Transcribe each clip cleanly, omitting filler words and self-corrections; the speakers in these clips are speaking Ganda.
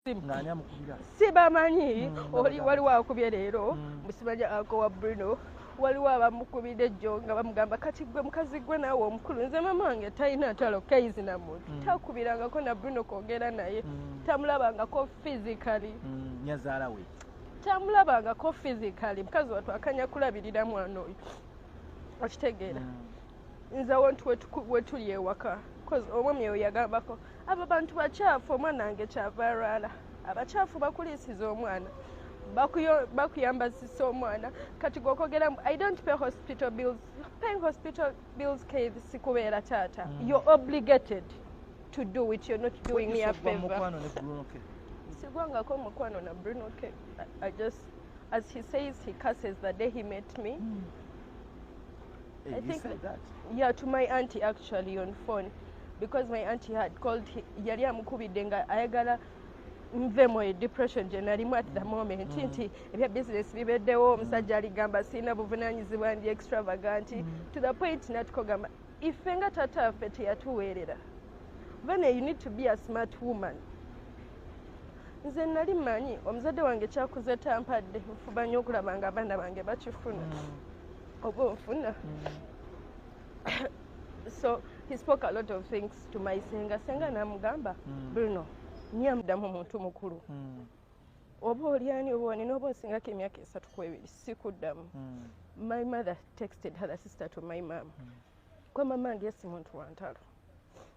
Ng'ani amukubira? Sibamanyi. Oli Babagamba. Waliwo akubye leero, musimanyi ako wa Bruno. Waliwo abamukubidde ejjo nga bamugamba, "Kati gwe mukazi gwe naawe omukulu." Nze mama wange talina ntalo kaizi na muntu. Takubirangako na Bruno kwogera naye. Tamulabangako physically. Nyazaala we. Tamulabangako physically. Mukazi wattu akanya kulabirira mwana oyo, okitegeera? Nze awantu wetuli ewaka, 'cause omwami oyo yagambako abo bantu bakyafu, omwana wange kyava alwala. Abakyafu bakuliisiza omwana, bakuyambazisa omwana. Kati gwokwogera, I don't pay hospital bills. Paying hospital bills, case sikubeera taata. You're obligated to do it. You're not doing me a Wegusogwa favor. Mukwano ne Bruno K? Sigwangako mukwano na Bruno K. I just, as he says, he curses the day he met me. Hey, I you think said that. Yeah, to my auntie actually on phone, because my auntie had called. Yali amukubidde nga ayagala nvemu e depression gye nalimu at the moment, nti ebya business bibeddewo, omusajja aligamba sirina buvunaanyizibwa, ndi extravagant to the point natukogamba ife nga taata waffe teyatuweerera. Vane, you need to be a smart woman. Nze nali mmanyi omuzadde wange kyakuze tampadde, nfuba nnyo okulaba nga abaana bange bakifuna oba onfuna. So he spoke a lot of things to my senga. Senga namugamba, "Bruno nyamuddamu muntu mukulu, oba olyani oba wani noba osingako emyaka 3 ku 2, sikuddamu." My mother texted her, the sister to my mom, kwa mama wange si muntu wa ntalo.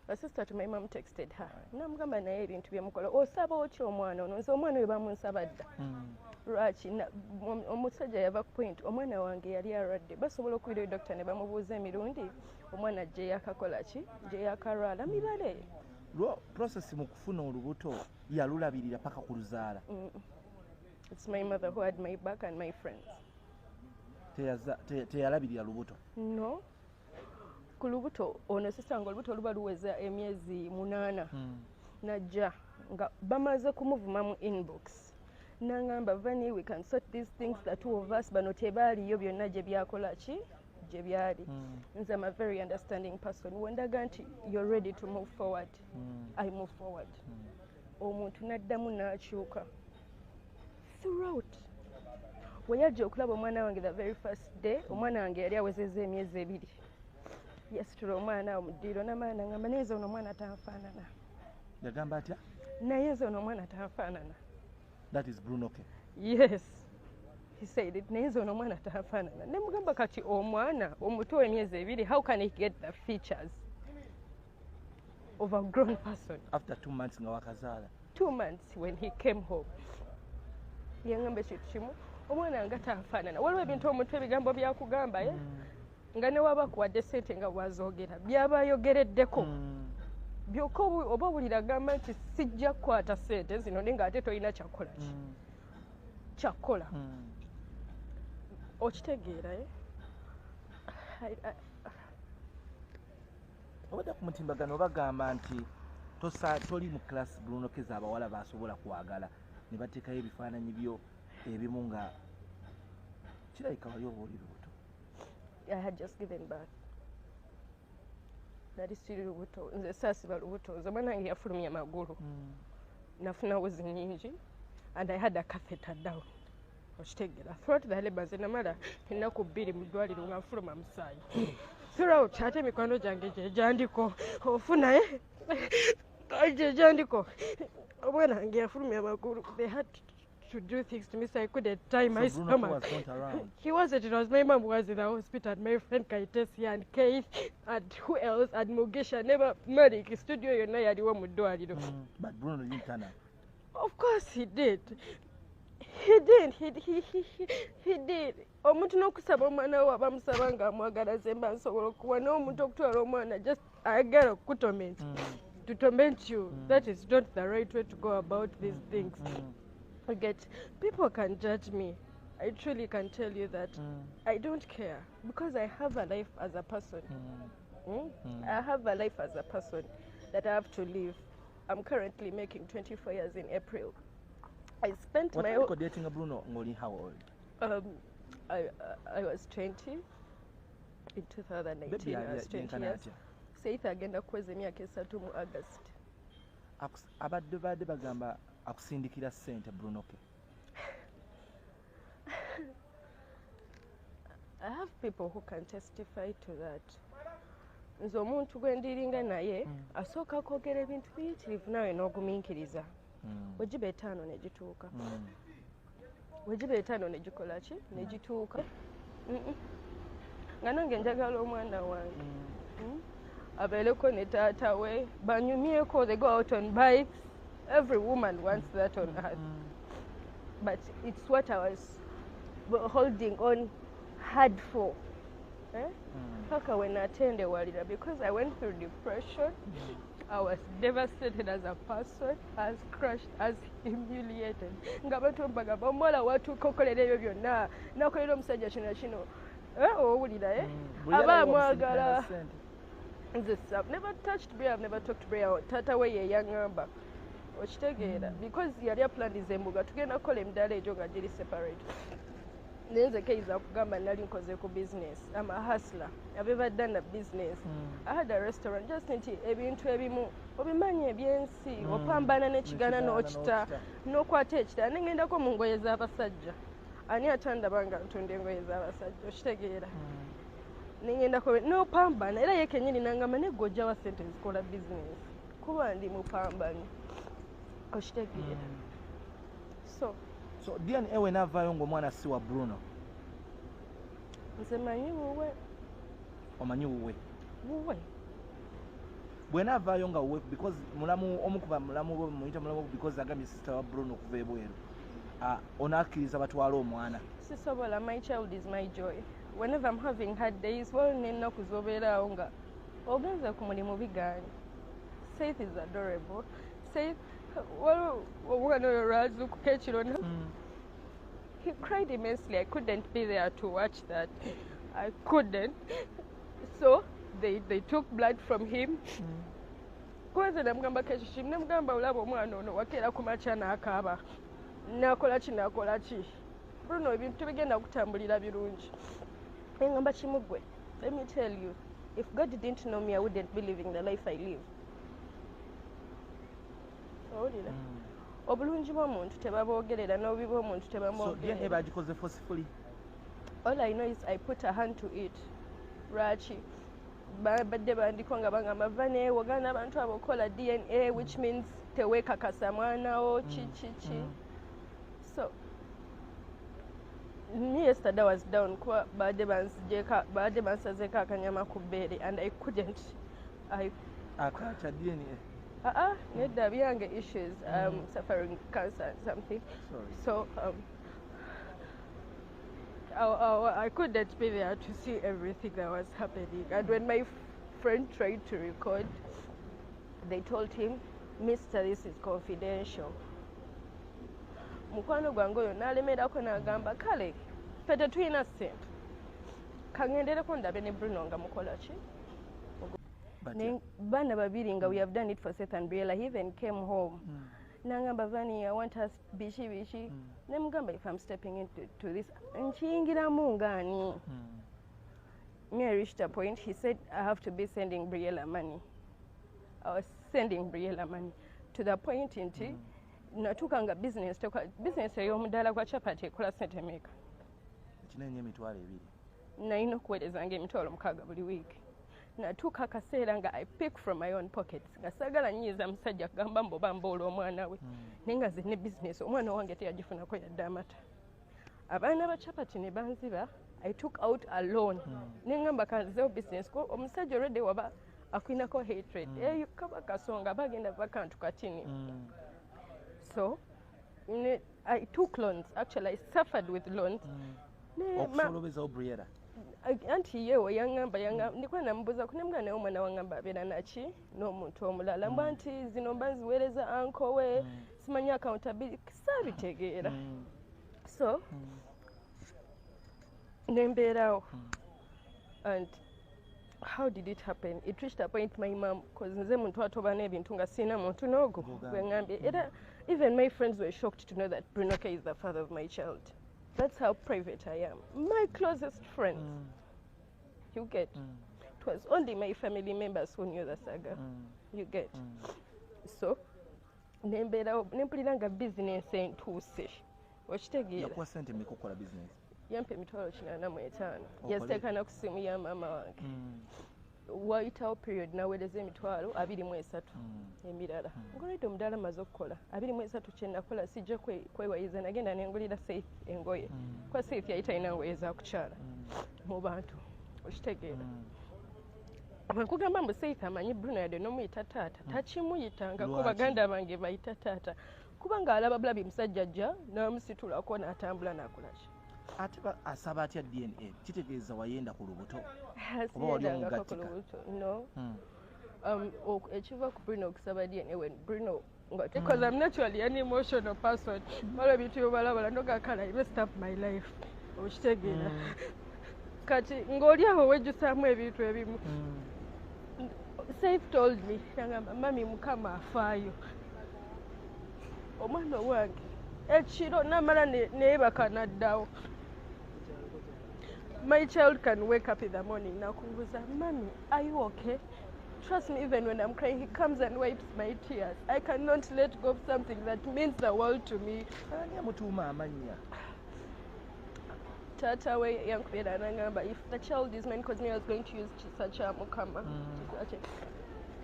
The sister to my mom texted her namugamba, "Naye ebintu byemukola, osaba otya omwana ono? Nze omwana oyo bamunsaba dda." Lwaki omusajja yava ku point, omwana wange yali alwadde, basobola okubirayo dokita ne bamubuuza emirundi omwana gye yakakola ki, gye yakalwala mibale. Lwo process mu kufuna olubuto yalulabirira paka ku luzaala? It's my mother who had my back and my friends. Teyalabirira lubuto? No, ku lubuto ono sisanga olubuto luba luweza emyezi 8, najja nga bamaze kumuvuma mu inbox, nangamba, "Vani, we can sort these things, the two of us. Bano tebaaliyo byonna gye byakola ki, gye byali." Nze am a very understanding person. Wendaga nti you're ready to move forward, I move forward. Omuntu n'addamu n'akyuka throughout. We yajja okulaba omwana wange the very first day, omwana wange yali awezezza emyezi 2, yasitula omwana awo mu ddiiro n'amaana, nangamba, "Naye nze ono omwana tanfaanana." Yagamba atya? "Naye nze ono omwana tanfaanana." That is Bruno K? Yes, he said it. "Naye nze ono omwana tanfaanana." Ne mugamba, "Kati omwana omuto w'emyezi 2, how can he get the features of a grown person?" After 2 months nga wakazaala. 2 months when he came home, yaŋŋamba ekintu kimu, "Omwana nga tanfaanana." Waliwo ebintu omuntu ebigambo byakugamba ye nga ne waba akuwadde sente nga bwazoogera byaba ayogereddeko byokka, oba owulira agamba nti sijja kukwata sente zino, naye ng'ate tolina kyakukola ki, kyakukola. Okitegeera, eh? Obadde ku mutimbagano bagamba nti toli mu class Bruno K abawala basobola kwagala, ne bateekayo ebifaananyi byo ebimu nga kirabika wali oba oli lubuto. I had just given birth. Nali siri lubuto, nze saasiba lubuto. Nze omwana wange yafulumya magulu. Nafuna wuzi nyingi and I had a catheter down. Okitegeera? Throughout the labor nze namala ennaku 2 mu ddwaliro nga nfuluma musaayi throughout, ate mikwano gyange gye gyandiko ofunaye gye gyandiko. Omwana wange yafulumya amagulu. They had to do things to me so I couldn't tie my So Bruno stomach. was not around. He wasn't. It was my mom who was in the hospital, and my friend Kaitesi and Keith and who else and Mugisha never Malik studio yonna yaliwo mu ddwaliro. But Bruno didn't turn up. Of course he did. He did. He did. Omuntu n'okusaba omwana we aba amusaba ng'amwagala, nze mba nsobola okuwa n'omuntu okutwala omwana just ayagala okukutorment, to torment you. That is not the right way to go about these things. You get people can judge me. I truly can tell you that I don't care because I have a life as a person. I have a life as a person that I have to live. I'm currently making 24 years in April. I spent my Watandika dating Bruno ng'oli how old? I was 20 in 2019. Baby I was 20 yenkana years. atya? Seith agenda kuweza emyaka 3 mu August. Abadde badde bagamba Akusindikira ssente Bruno K? I have people who can testify to that. Nze omuntu gwe ndiringa naye asooka kwogera ebintu biyitirivu, naawe n'ogumiikiriza. Wegiba 5 ne gituuka, wegiba 5 ne gikola ki, ne gituuka. Nga nange njagala omwana wange abeereko ne taata we, banyumyeko, they go out on bikes. Every woman wants that on earth. But it's what I was holding on hard for. Eh? Paka when natendewalira, because I went through depression. I was devastated as a person, as crushed, as humiliated. Nga abantu mbagamba, omuwala watuuka okolera ebyo byonna, nakolera omusajja kino kino. Eh, owulira, eh? Buli Aba yali wamusindikira amwagala. ssente. Nze I've never touched Bria, I've never talked to Bria. Taata we ye yaŋŋamba. Okitegeera? Because yali aplandiza embuga, tugenda kukola emidaala egyo nga giri separate. Naye nze keyiza kugamba nali nkoze ku business. I'm a hustler. I've ever done a business. I had a restaurant, just nti ebintu ebimu obimanyi ebyensi, opambana n'ekigaana N'ekigaana n'okita, n'okita. N'okwata ekirala, ne ngendako mu ngoye z'abasajja. Ani atandaba nga ntunda engoye z'abasajja, okitegeera? Nengendako n'opambana, era ye kennyini nangamba, naye gwe ojjawa ssente zikola business, kuba ndi mupambanyi, okitegeera? So So DNA wenaavaayo ng'omwana si wa Bruno? Nze manyi wuwe. Omanyi wuwe? Wuwe. Bwenaavaayo nga wuwe, because mulamu omu kuba mulamu bo muyita mulamu because agambye sister wa Bruno okuva ebweru. Ah, onaakkiriza batwale omwana? Sisobola. My child is my joy. Whenever I'm having hard days, waliwo n'ennaku z'obeeraawo nga ogenze ku mulimu bigaanye. Seth is adorable. Seth, waliwo omwana oyo lwazuukuka ekiro he cried immensely. I couldn't be there to watch that. I couldn't. So they took blood from him. Kwanza namugamba ekyo kimu, namugamba, olaba omwana ono wakeera ku makya n'akaaba, nakola ki, nakola ki, Bruno, ebintu tebigenda kutambulira birungi. Engamba kimu, gwe, let me tell you, if God didn't know me, I wouldn't be living the life I live. Owulira? Obulungi bw'omuntu tebabwogerera, n'obubi bw'omuntu So DNA tebamwogerera. Bagikoze forcefully? All I know is I put a hand to it. Lwaki badde bandiko nga bagamba vane woganda abantu abo okola DNA, which means teweekakasa mwana wo, ki ki ki. So me, yesterday I was down kuba badde banzigyeko, badde bansazeeko akanyama ku bbeere and I couldn't, I Akacha DNA? Uh-uh, nedda, byange issues, suffering cancer and something. Sorry. So I couldn't be there to see everything that was happening. And when my friend tried to record, they told him, "Mister, this is confidential." Mukwano gwange oyo n'alemerako n'agamba, kale ffe tetulina ssente, kaŋŋendereko ndabe ne Bruno nga mukola ki. Batya? Baana babiri nga we have done it for Seth and Briella. He even came home. Nangamba, "Vani, I want us biki biki." Nemugamba, if I'm stepping into to this, nkiyingiramu ngaani? Me, I reached a point, he said I have to be sending Briella money. I was sending Briella money to the point nti natuuka nga business business ey'omudaala gwa chapati ekola sente meka? Ekinene 20,000. Nalina okuweerezanga 60,000 buli wiiki. Natuuka akaseera nga I pick from my own pockets, nga saagala nyiiza musajja kugamba mbu oba mboola omwana we, naye nga ze ne bizinesi omwana wange teyagifunako yadde amata. Abaana ba chapati ne banziba. I took out a loan, neŋŋamba kanzizewo business, ko omusajja olwedde waba akulinako hatred, eyo kaba kasonga bagenda bakantu katini. So I took loans. Actually, I suffered with loans. Okusobola obeezawo Briella? Anti yewe yaŋŋamba, ndikuba namubuuza kunemugamba, naye omwana waŋŋamba abeera naki n'omuntu omulala, mbwa nti zino mba nziweereza uncle we, simanyi accountability, saabitegeera. So nembeerawo. And how did it happen? It reached a point my mom, cause nze muntu atoba n'ebintu nga sirina muntu n'ogu Gw'ogambye. Gwe ŋŋambye. Era even my friends were shocked to know that Bruno K is the father of my child. That's how private I am. My closest friends, you get? It was only my family members who knew the saga, you get? So Nembeerawo, nempulira nga bizinensi entuuse, okitegeera? Yakuwa sente mmeka okukola bizinesi? Yampa 805,000. Okole? Yaziteekana ku simu ya maama wange. Wayitawo period, naweereza 23,000 emirala. Ngolwedde omudaala maze okukola 23. Kyenakola, sijja kwewayiza, nagenda nengulira Saith engoye, kuba Saith yali talina ngoye zakukyala mu bantu, okitegeera? Bwenkugamba mbu Saith amanyi Bruno, yadde n'omuyita taata takimuyitangako. Lwaki? Baganda bange bayita taata, kubanga alaba bulabi musajja ajja n'amusitulako n'atambula n'akolaki. Ate asaba atya DNA? Kitegeeza wayenda ku lubuto oba wali Siyendangako ku omugattika? lubuto, no. Ekiva ku Bruno okusaba DNA, when Bruno nga, because I'm naturally an emotional person, waliwo ebintu byobalabala nogakala, I messed up my life, okitegeera? Kati ng'oli awo wejjusaamu ebintu ebimu. Saith told me, nagamba, "Mami, Mukama afaayo, omwana owange ekiro namala neebaka naddawo. My child can wake up in the morning nakubuuza, 'Mami, are you okay?' Trust me, even when I'm crying, he comes and wipes my tears. I cannot let go of something that means the world to me." Ani amutuuma amannya? Taata we yankubira nangamba, "If the child is mine," because me, I was going to use Kisa kya Mukama,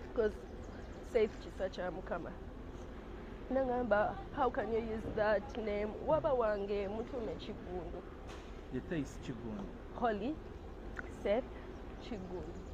because Saith Kisa kya Mukama. Nangamba, "How can you use that name? Waba wange, mutume Kigundu." The Saith Kigundu. Holy Seth Kigundu.